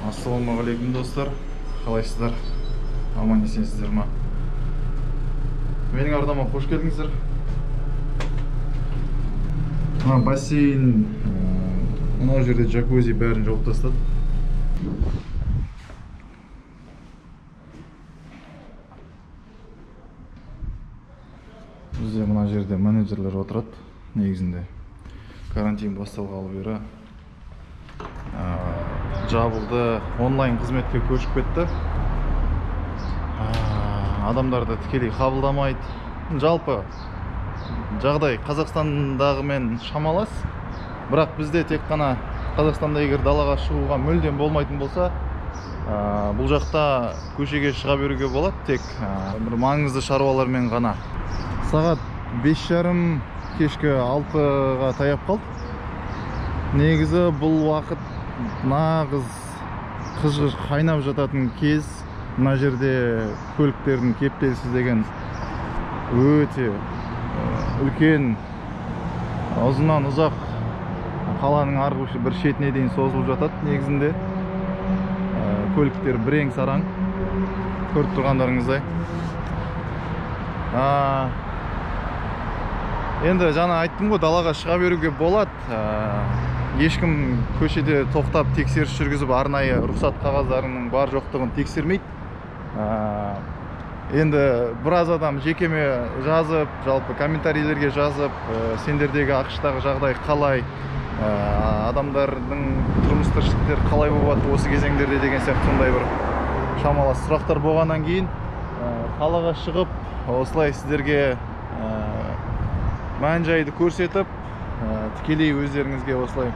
Ассалаумағалейкум достар, қалайсыздар? Аман есенсіздер ма? Менің арнама қош келдіңіздер. Мына бассейн, мынау жерде джакузи бәрін жауып тастады. Бізде мына жерде менеджерлер отырады негізінде. Карантин басталғалы бері жабылды, онлайн қызметке көшіп кетті. Адамдарды тікелей қабылдамайды. Жалпы жағдай Қазақстандағымен шамалас, бірақ бізде тек қана Қазақстанда егер далаға шығуға мүлдем болмайтын болса, бұл жақта көшеге шыға беруге болады, тек бір маңызды шаруалармен ғана. Сағат 5:30 кешкі 6-ға таяп қалды. Негізі бұл уақыт нағыз қыж-қыж қайнап жататын кез. Мына жерде көліктердің кептелісі деген өте үлкен, ұзыннан ұзақ қаланың арғы бір шетіне дейін созылып жатады негізінде. Көліктер бірең сараң, көріп тұрғандарыңыздай. Енді жаңа айттым ғой, далаға шыға беруге болады. Ешкім көшеде тоқтап тексеріс жүргізіп арнайы рұқсат қағаздарының бар жоқтығын тексермейді. Енді біраз адам жекеме жазып, жалпы комментарийлерге жазып, сендердегі АҚШ-тағы жағдай қалай, адамдардың тұрмыс тіршіліктері қалай болып жатыр осы кезеңдерде деген сияқты сондай бір шамалас сұрақтар болғаннан кейін қалаға шығып осылай сіздерге мән-жайды көрсетіп, тікелей өздеріңізге осылай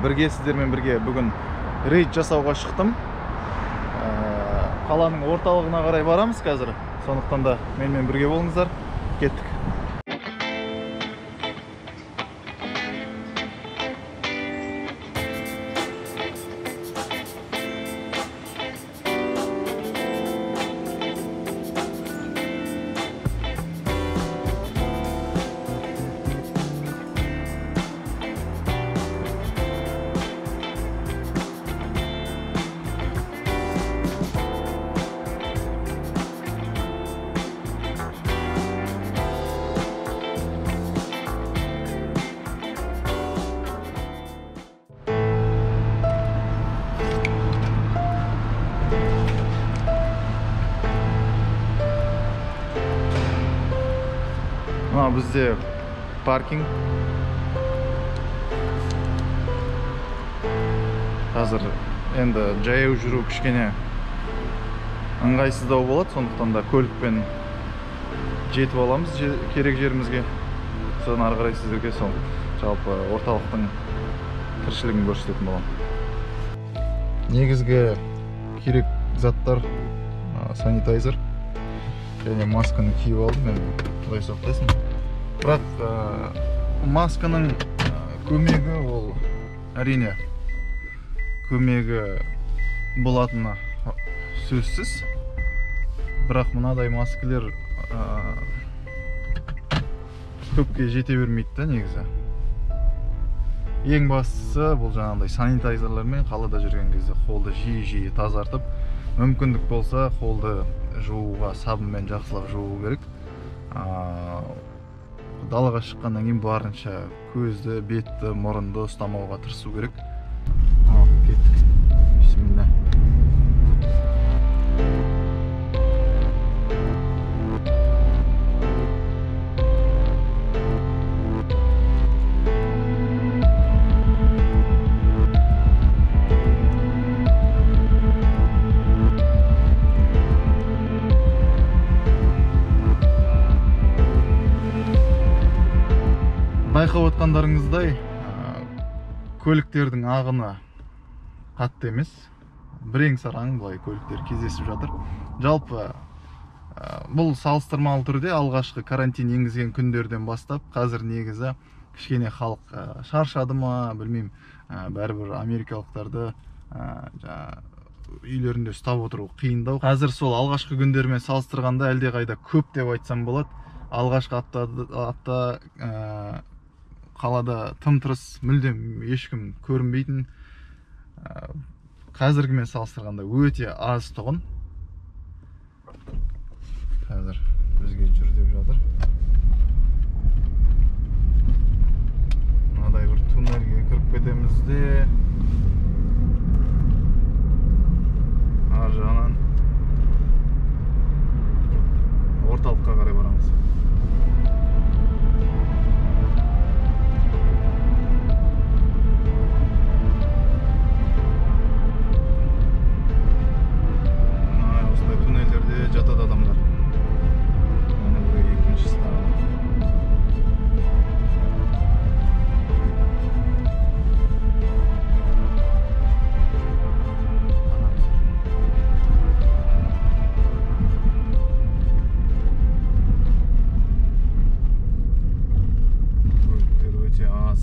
бірге сіздермен бірге бүгін рейд жасауға шықтым. Қаланың орталығына қарай барамыз қазір, сондықтан да менімен бірге болыңыздар. Кеттік. Мына бізде паркинг. Қазір енді жаяу жүру кішкене ыңғайсыздау болады, сондықтан да көлікпен жетіп аламыз керек жерімізге. Содан ары қарай сіздерге сол жалпы орталықтың тіршілігін көрсететін боламын. Негізгі керек заттар санитайзер және масканы киіп алдым мен, құдай сақтасын. Бірақ масканың көмегі, ол әрине көмегі болатыны сөзсіз. Бірақ мынадай маскалар көпке жете бермейді да негізі. Ең бастысы бұл жаңағыдай санитайзерлермен қалада жүрген кезде қолды жиі-жиі тазартып, мүмкіндік болса қолды жууға сабынмен жақсылап жуу керек. Далаға шыққаннан кейін барынша көзді, бетті, мұрынды ұстамауға тырысу керек. Ал, кеттік. Бисмилля. Байқап отқандарыңыздай, көліктердің ағыны қатты емес, бірең сараң былай көліктер кездесіп жатыр. Жалпы бұл салыстырмалы түрде алғашқы карантин енгізген күндерден бастап қазір негізі кішкене халық шаршады ма, білмеймін, бәрібір америкалықтарды үйлерінде ұстап отыру қиындау. Қазір сол алғашқы күндермен салыстырғанда әлдеқайда көп деп айтсам болады. Алғашқы апта қалада тым-тырыс, мүлдем ешкім көрінбейтін. Қазіргімен салыстырғанда өте аз тұғын. Қазір бізге жүр деп жатыр. Мынадай бір туннельге кіріп кетеміз де, ар жағынан орталыққа қарай барамыз. Осындай туннельдерде жатады адамдар. Ана бір екіншісі тағы. Көліктер өте аз.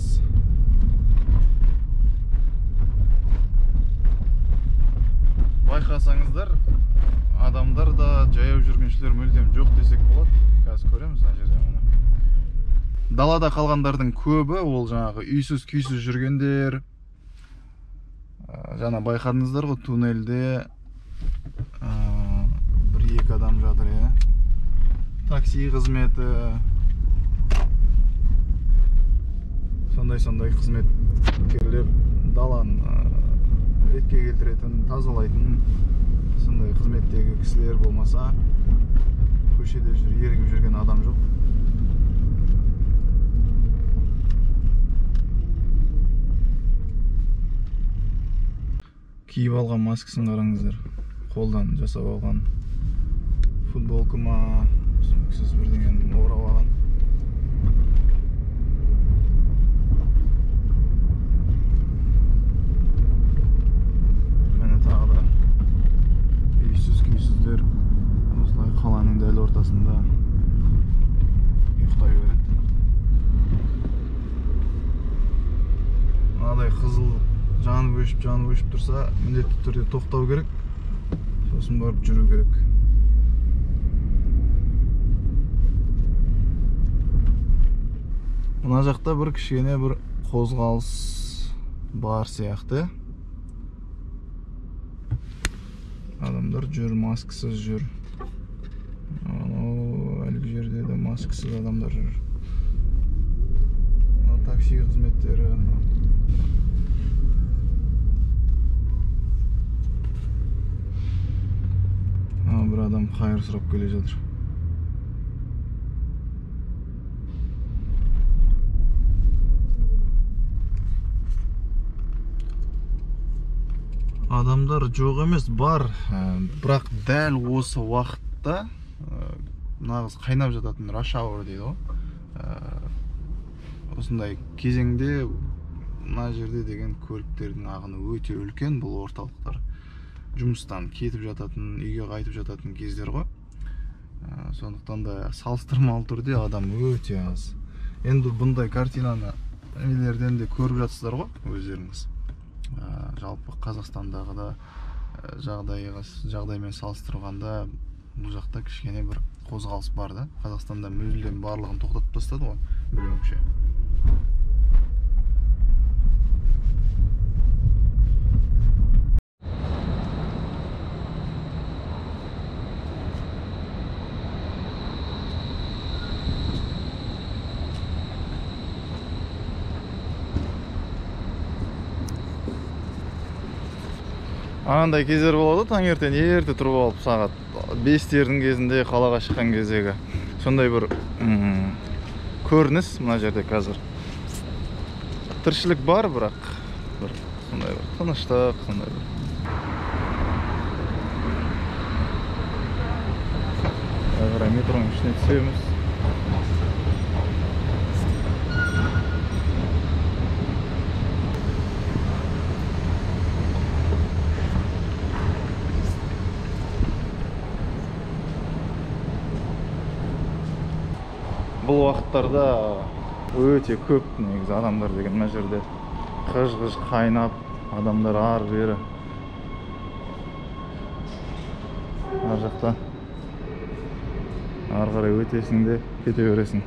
Байқасаңыздар, адамдар да жаяу жүргіншілер мүлдем жоқ десек болады. Қазір көреміз мына жерде оны. Далада қалғандардың көбі ол жаңағы үйсіз күйсіз жүргендер. Жаңа байқадыңыздар ғой, туннельде бір-екі адам жатыр, иә. Такси қызметі, сондай-сондай қызметкерлер даланы ретке келтіретін, тазалайтын сондай қызметтегі кісілер болмаса, көшеде жүр, ерігіп жүрген адам жоқ. Киіп алған маскасын қараңыздар, қолдан жасап алған футболка ма, түсініксіз бірдеңені орап алған. Міне тағы да үйсіз күйсіздер осылай қаланың дәл ортасында ұйықтай береді. Мынадай қызыл жанып өшіп, жанып өшіп тұрса, міндетті түрде тоқтау керек, сосын барып жүру керек. Мына жақта бір кішкене бір қозғалыс бар сияқты. Адамдар жүр, маскасыз жүр. Анау әлгі жерде де маскасыз адамдар жүр. Мына такси қызметтері. Бір адам қайыр сұрап келе жатыр. Адамдар жоқ емес, бар, бірақ дәл осы уақытта нағыз қайнап жататын rush hour дейді ғой. Осындай кезеңде мына жерде деген көліктердің ағыны өте үлкен. Бұл орталықтар жұмыстан кетіп жататын, үйге қайтып жататын кездер ғой. Сондықтан да салыстырмалы түрде адам өте аз. Енді бұндай картинаны нелерден де көріп жатсыздар ғой өздеріңіз. Жалпы Қазақстандағы да жағдаймен салыстырғанда бұл жақта кішкене бір қозғалыс бар да. Қазақстанда мүлдем барлығын тоқтатып тастады ғой, білуімше. Анандай кездер болады, таңертең ерте тұрып алып сағат 5-тердің кезінде қалаға шыққан кездегі сондай бір көрініс мына жерде қазір. Тіршілік бар, бірақ бір сондай бір тыныштық, сондай бір. Ары қарай метроның ішіне түсеміз. Бұл уақыттарда өте көп негізі адамдар деген мына жерде қыж-қыж қайнап, адамдар ары бері. Ар жақта ары қарай өтесің де кете бересің.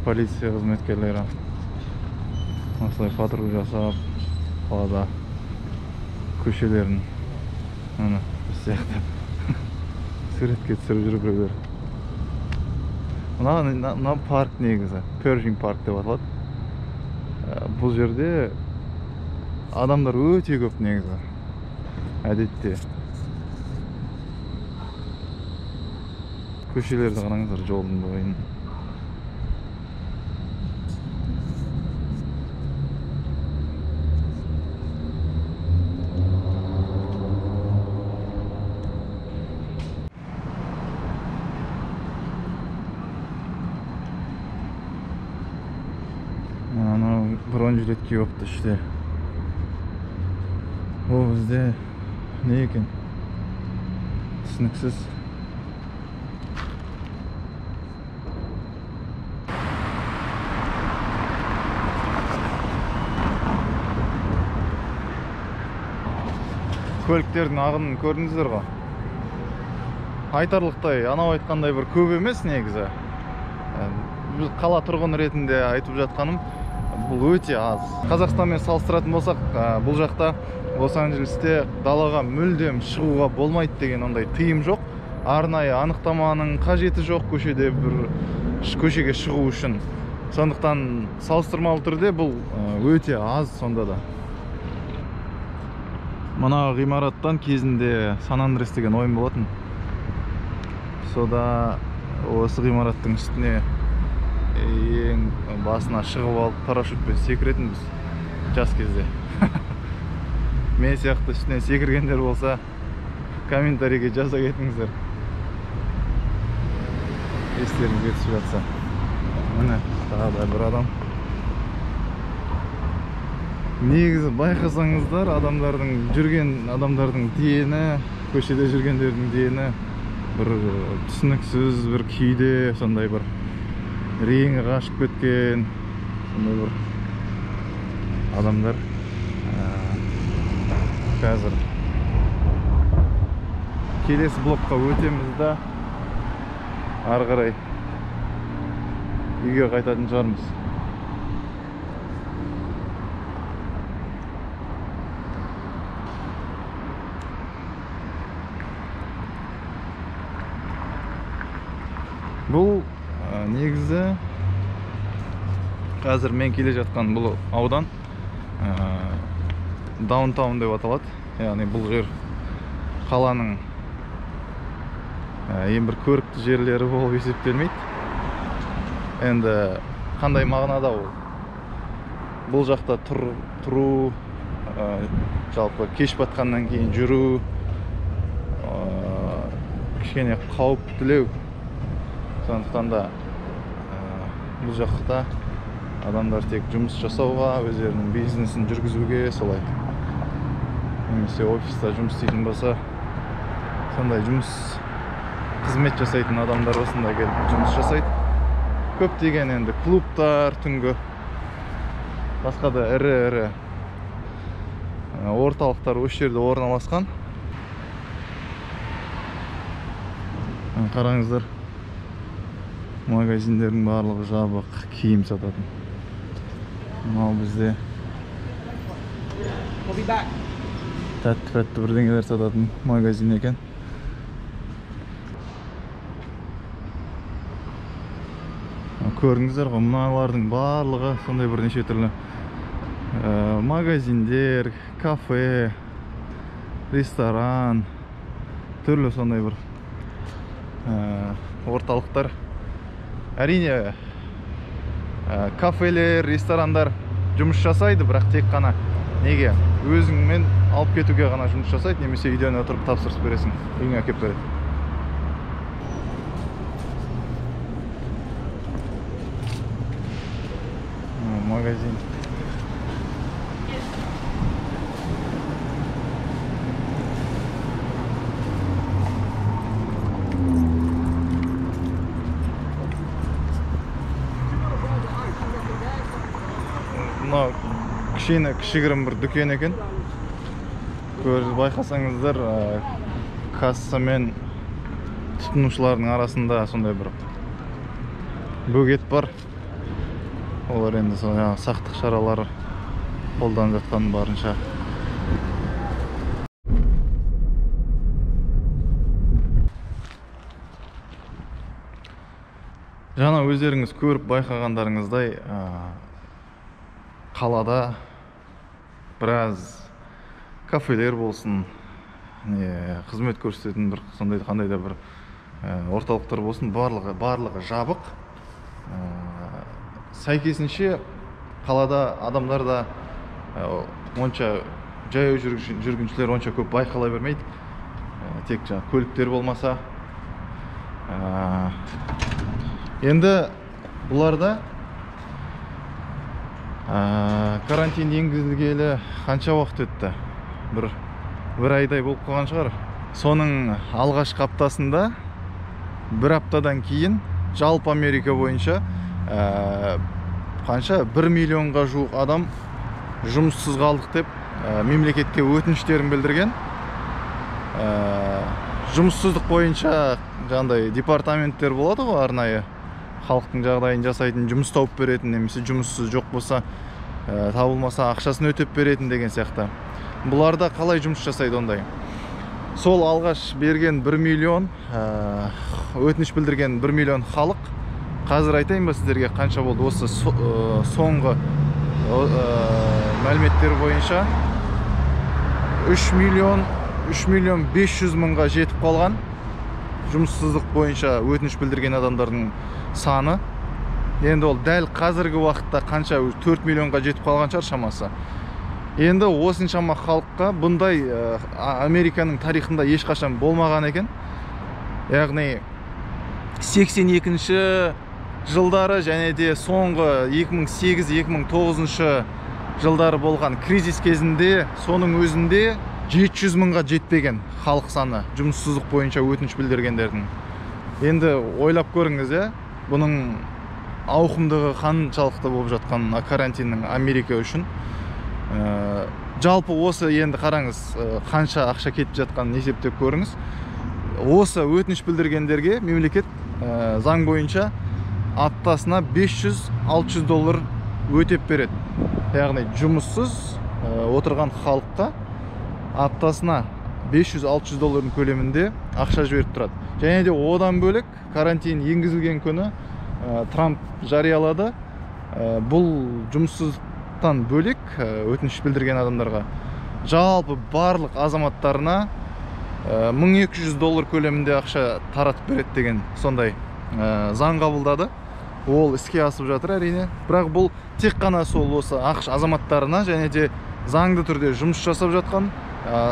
Полиция қызметкерлері осылай патруль жасап қалада көшелерін ана біз сияқты суретке түсіріп жүр біреулер. Мына парк негізі Першинг парк деп аталады. Бұл жерде адамдар өте көп негізі әдетте. Көшелерді қараңыздар, жолдың бойын. Анау бронежилет киіп алыпты іште. Ол бізде не екен? Түсініксіз. Көліктердің ағынын көрдіңіздер ғой. Айтарлықтай, анау айтқандай бір көп емес негізі. Біз қала тұрғыны ретінде айтып жатқаным, бұл өте аз. Қазақстанмен салыстыратын болсақ, бұл жақта Лос-Анджелесте далаға мүлдем шығуға болмайды деген ондай тыйым жоқ. Арнайы анықтаманың қажеті жоқ көшеде бір көшеге шығу үшін. Сондықтан салыстырмалы түрде бұл өте аз сонда да. Мына ғимараттан кезінде Сан Андрес деген ойын болатын. Сода осы ғимараттың үстіне ең басына шығып алып парашютпен секіретінбіз жас кезде. Мен сияқты үстінен секіргендер болса, комментарийге жаза кетіңіздер. Естеріңізге түсіп жатса. Міне тағы да бір адам. Негізі байқасаңыздар, адамдардың жүрген адамдардың дені, көшеде жүргендердің дені бір түсініксіз бір күйде, сондай бір реңі қашып кеткен сондай бір адамдар. Қазір келесі блокқа өтеміз да ары қарай үйге қайтатын шығармыз. Бұл негізі қазір мен келе жатқан бұл аудан даунтаун деп аталады. Яғни бұл жер қаланың ең бір көрікті жерлері болып есептелмейді. Енді қандай мағынада ол? Бұл жақта тұру, жалпы кеш батқаннан кейін жүру, кішкене қауіптілеу. Сондықтан да бұл жақта адамдар тек жұмыс жасауға, өздерінің бизнесін жүргізуге солай. Немесе офиста жұмыс істейтін болса, сондай жұмыс қызмет жасайтын адамдар осында келіп жұмыс жасайды. Көптеген енді клубтар, түнгі басқа да ірі-ірі орталықтар осы жерде орналасқан. Қараңыздар, магазиндердің барлығы жабық, киім сататын. Мынау бізде тәтті-пәтті бірдеңелер сататын магазин екен. Көрдіңіздер ғой, мыналардың барлығы сондай бірнеше түрлі магазиндер, кафе, ресторан, түрлі сондай бір орталықтар. Әрине, кафелер, ресторандар жұмыс жасайды, бірақ тек қана неге өзіңмен алып кетуге ғана жұмыс жасайды, немесе үйден отырып тапсырыс бересің, үйіңе әкеліп береді. Магазин. Мынау кішкене кішігірім бір дүкен екен. Көріп байқасаңыздар, касса мен тұтынушылардың арасында сондай бір бөгет бар. Олар енді сол жаңағы сақтық шаралары қолданып жатқан барынша. Жаңа өздеріңіз көріп байқағандарыңыздай, қалада біраз кафелер болсын, қызмет көрсететін бір сондай қандай да бір орталықтар болсын, барлығы жабық. Сәйкесінше қалада адамдар да онша жаяу жүргіншілер онша көп байқала бермейді. Тек жаңа көліктер болмаса. Енді бұларда карантин енгізілгелі қанша уақыт өтті? Бір айдай болып қалған шығар. Соның алғашқы аптасында, бір аптадан кейін жалпы Америка бойынша қанша 1 миллионға жуық адам жұмыссыз қалдық деп мемлекетке өтініштерін білдірген. Жұмыссыздық бойынша жаңағыдай департаменттер болады ғой, арнайы халықтың жағдайын жасайтын, жұмыс тауып беретін, немесе жұмыссыз жоқ болса, табылмаса ақшасын өтеп беретін деген сияқты. Бұларда қалай жұмыс жасайды ондай? Сол алғаш берген 1 миллион, өтініш білдірген 1 миллион халық, қазір айтайын ба сіздерге қанша болды осы соңғы мәліметтер бойынша 3 миллион 500 мыңға жетіп қалған жұмыссыздық бойынша өтініш білдірген адамдардың саны. Енді ол дәл қазіргі уақытта қанша, 4 миллионға жетіп қалған шығар шамасы. Енді осыншама халыққа бұндай Американың тарихында ешқашан болмаған екен. Яғни 82-ші жылдары және де соңғы 2008-2009 жылдары болған кризис кезінде, соның өзінде 700 мыңға жетпеген халық саны жұмыссыздық бойынша өтініш білдіргендердің. Енді ойлап көріңіз, бұның ауқымдығы қаншалықты болып жатқан карантиннің Америка үшін. Жалпы осы енді қараңыз, қанша ақша кетіп жатқанын есептеп көріңіз. Осы өтініш білдіргендерге мемлекет заң бойынша аптасына 500-600 доллар өтеп береді. Яғни жұмыссыз отырған халыққа аптасына 500-600 доллардың көлемінде ақша жіберіп тұрады. Және де одан бөлек карантин енгізілген күні Трамп жариялады. Бұл жұмыссыздықтан бөлек өтініш білдірген адамдарға жалпы барлық азаматтарына 1200 доллар көлемінде ақша таратып береді деген сондай заң қабылдады. Ол іске асып жатыр әрине. Бірақ бұл тек қана сол осы ақш азаматтарына және де заңды түрде жұмыс жасап жатқан,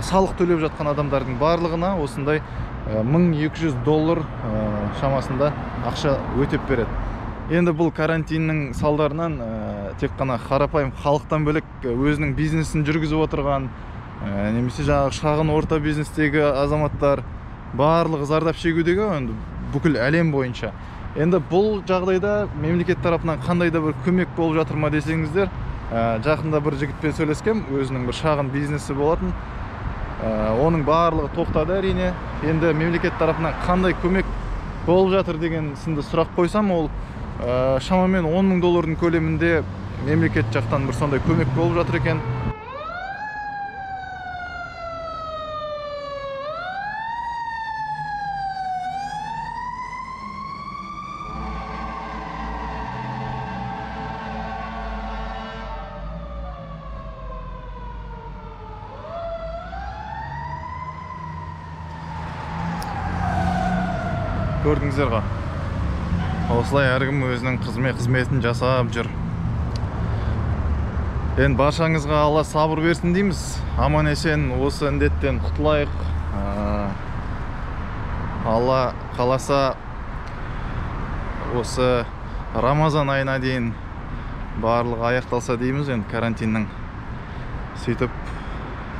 салық төлеп жатқан адамдардың барлығына осындай 1200 доллар шамасында ақша өтеп береді. Енді бұл карантиннің салдарынан тек қана қарапайым халықтан бөлек өзінің бизнесін жүргізіп отырған, немесе жаңағы шағын орта бизнестегі азаматтар барлығы зардап шегудегі енді бүкіл әлем бойынша. Енді бұл жағдайда мемлекет тарапынан қандай да бір көмек болып жатыр ма десеңіздер, жақында бір жігітпен сөйлескем, өзінің бір шағын бизнесі болатын. Оның барлығы тоқтады әрине. Енді мемлекет тарапынан қандай көмек болып жатыр деген сынды сұрақ қойсам, ол шамамен 10 мың доллардың көлемінде мемлекет жақтан бір сондай көмек болып жатыр екен. Көрдіңіздер ғой. Осылай әркім өзінің қызметін жасап жүр. Енді баршаңызға Алла сабыр берсін дейміз. Аман есен осы індеттен құтылайық. Алла қаласа осы Рамазан айына дейін барлығы аяқталса дейміз енді карантиннің. Сөйтіп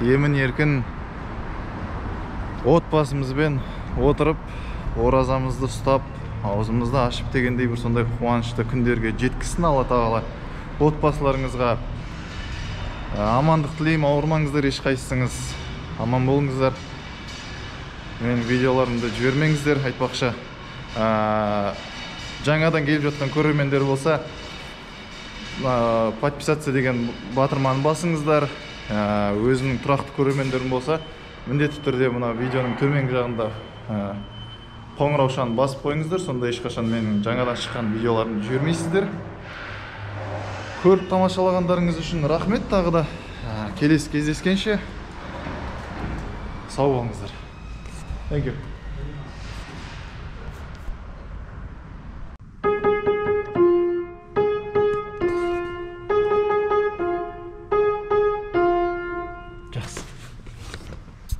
емін еркін отбасымызбен отырып оразамызды ұстап, аузымызды ашып дегендей бір сондай қуанышты күндерге жеткізсін Алла тағала. Отбасыларыңызға амандық тілеймін, ауырмаңыздар ешқайсыңыз, аман болыңыздар. Менің видеоларымды жібермеңіздер, айтпақшы. Жаңадан келіп жатқан көрермендер болса, Подписаться деген батырманы басыңыздар. Өзінің тұрақты көрермендерім болса, міндетті түрде мына видеоның төменгі жағында қоңыраушаны басып қойыңыздар, сонда ешқашан менің жаңадан шыққан видеоларымды жібермейсіздер. Көріп тамашалағандарыңыз үшін рахмет тағы да. Келесі кездескенше сау болыңыздар. Thank you.